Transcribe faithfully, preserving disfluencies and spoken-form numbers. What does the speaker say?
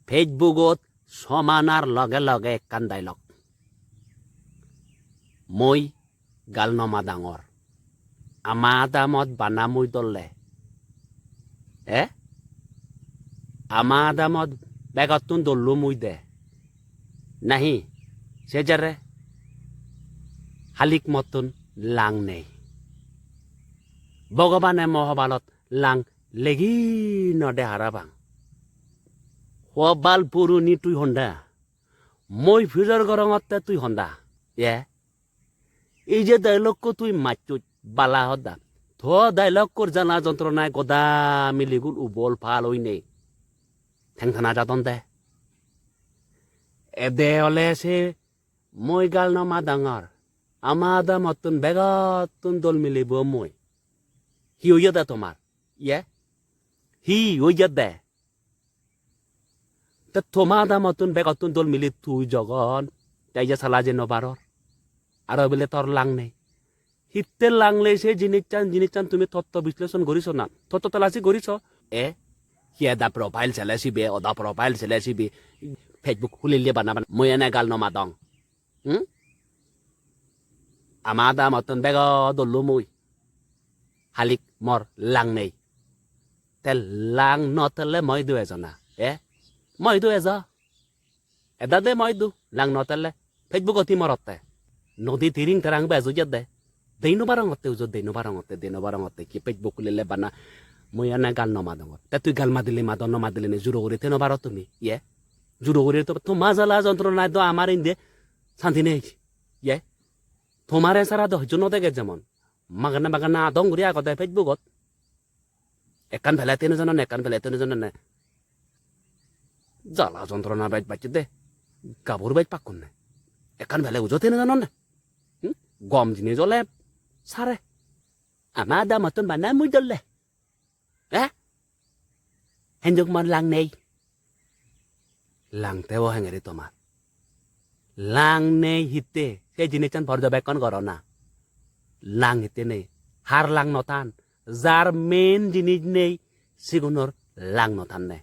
Facebookot somanar loge loge ekkan dialogue. Mui gal no madangor. Ama adamot bana mui dolle. Eh? Ama adamot begottun dollu mui de. Nahi? Se jere halik mottun lang nei. Bhogobane mo hobalot lang legi no de harapang. Hobal puruni tui honda. Mui pujor gorongotte tui honda. Ye? Ei je dialogue-ko tui macchoj bala hoda. To dialogue-kor jala jontronai goda miligun ubol pal oinei. Thengthana jadon de. Ede ole se mui gal no madangor. Ama adamottun begottun dol milibo mui. Hi oye de tomar? Ye? Hi oye de? Te toma adamottun begottun dol mili tui jogon, te ije sala je no paror. Aro bile tor lang nei. Hitte lang nei se jinissan, jinissan tumi totto bisleson goriso na? Totto talasi goriso? E? Hi eda profile sele sibe, oda profile sele sibe, Facebook hulile bana bana. Mui ene gal no madong. Hmm? Ama adamottun bego dollu mui. Halik mor lang nei. Te lang no telle moi idu ejo na. Eh? Moi idu ejo. Eda de moi idu lang no telle. Facebookot hi morotte? Nodi tiring terang bejo jede. Dei no barongotte ujo, dei no barongotte, dei no barongotte. Ki Facebook hulile bana mui ene gal no madongor. Te tui gal madile mado, no madile ne juro guri te no paro tumi. Ye? Juro guri to, toma jala jontronai do amar inde santi nei. Ye? Tomare sara do hijju no dege jemon. Magana magana adong guri agode Facebookot. Ekkan pele teno janone, ekkan pele teno janone. Jala jontrona bej bacche de. Gabur bej pakkunne. Ekkan pele ujo teno janone. Hmm? Gom jinis ole sare. Ama adamottun bana mui dolle. Eh? Henjok mor lang nei. Lang tebo hengeri tomar. Lang nei hitte, se jinissan porjobekkon goro na. Lang hitte nei. Har lang no than. Jar main jinis nei, sigunor lang no thanne.